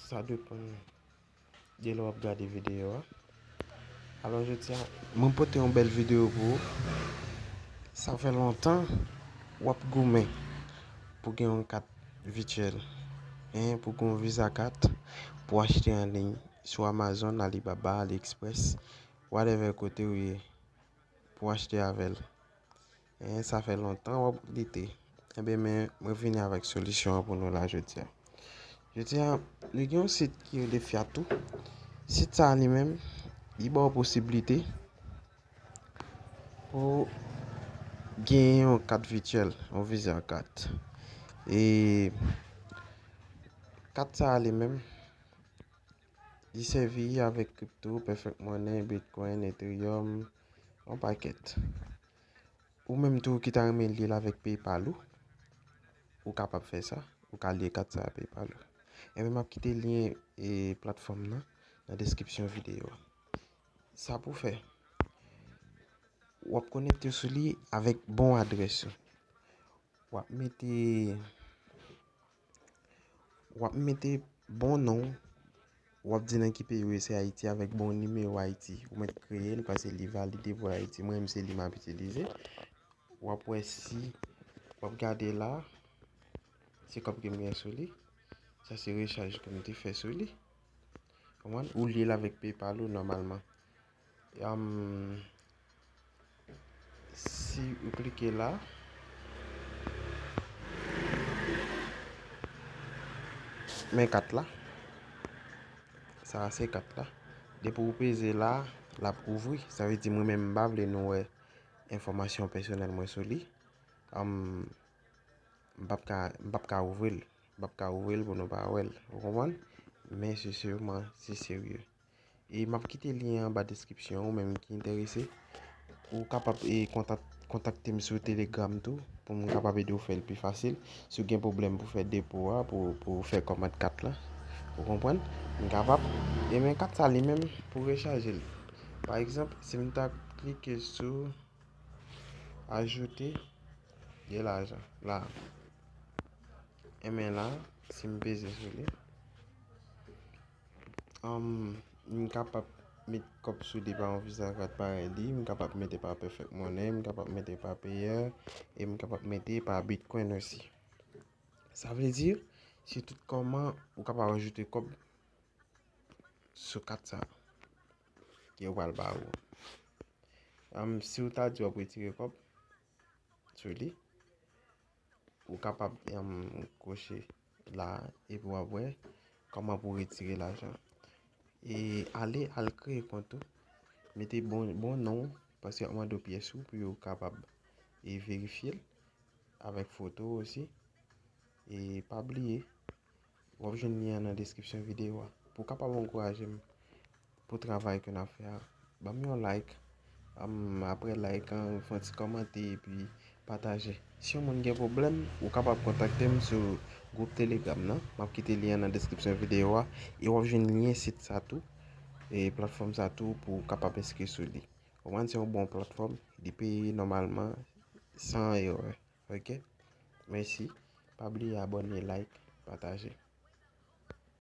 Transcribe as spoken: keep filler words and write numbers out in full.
Sa depann de lè w ap gade videyo a. Alò, jodi a, mwen pote yon bèl videyo pou ou. Sa fè lontan w ap goumen pou gen yon kat vityèl, en, pou gen yon Visa kat, pou achte an liy sou Amazon, Alibaba, AliExpress, whatever kote w ye, pou achte avè l. En, sa fè lontan w ap lite. Enben, men, mwen vini avèk solisyon an pou nou la jodi a. Jodi a, nou gen yon sit ki rele Fiatou. Sit sa a li menm, li ba w posiblite pou genyen yon kat vityèl, yon Visa kat. E kat sa a li menm, li sèvi avèk kripto, Perfect Money, Bitcoin, Ethereum, yon pakèt. Ou menm tou ki ta renmen lye l avèk PayPal ou, ou kapab fè sa. Ou ka lye kat sa a PayPal ou. Enben, m ap kite lyen e platfòm nan nan deskripsyon videyo a. Sa pou fè, w ap konekte sou li avèk bon adrès ou. W ap mete, w ap mete bon non w. W ap di nan ki peyi w ye, se Ayiti, avèk bon nimewo Ayiti. Ou mèt kreye l paske li valide pou Ayiti. Mwen menm se li m ap itilize. W ap wè si w ap gade la, se kòb ke m gen sou li. Sa se rechaj ke m te fè sou li. Konprann? Ou lye l avèk PayPal ou nòmalman. Am, si ou klike la, men kat la. Sa a se kat la. Depi ou peze la, l ap ouvri. Sa vle di mwen menm m pa vle nou wè enfòmasyon pèsonèl mwen sou li. Am, m p ap ka, m p ap ka ouvri l. M p ap ka ouvri l pou nou pa wè l. Ou konprann? Men se sèlman, se serye. E m ap kite lyen anba deskripsyon, ou menm ki enterese. Ou kapab e kontak, kontakte m sou Telegram tou, pou m kapab ede w fè l pi fasil. Si w gen pwoblèm pou fè depo a, pou, pou fè kòmand kat la, ou konprann? M kapab. E men kat sa li menm, pou rechaje l. Pa egzanp, si m ta klike sou ajoute de lajan la. E men la, si m peze sou li, um, m kapab met kòb sou li pa yon Visa kat parèy li, m kapab mete pa Perfect Money, m kapab mete pa Payeer, e m kapab mete pa Bitcoin osi. Sa vle di, se tout kòman ou kapab ajoute kòb sou kat sa ke yo pral ba ou. Um, si w ta di w ap retire kòb sou li, ou kapab, um, kwoche la epi w ap wè kòman pou w retire lajan. E ale, al kreye kont ou, mete bon, bon non w, paske y ap mande w pyès ou pou yo kapab e verifye l avèk foto w osi. E pa bliye, w ap jwenn lyen an nan deskripsyon videyo a. Pou w kapab ankouraje m pou travay ke n ap fè a, ban m yon like. Am, apre like an, fè yon ti kòmante epi pataje. Si yon moun gen pwoblèm, ou kapab kontakte m sou gwoup Telegram nan. M ap kite lyen an nan deskripsyon videyo a. E w ap jwenn lyen sit sa tou, e platfòm sa tou pou w kapab enskri sou li. Ou konprann, se yon bon platfòm. Li peye nòmalman san erè. Oke? Mèsi. Pa bliye abòne, like, pataje.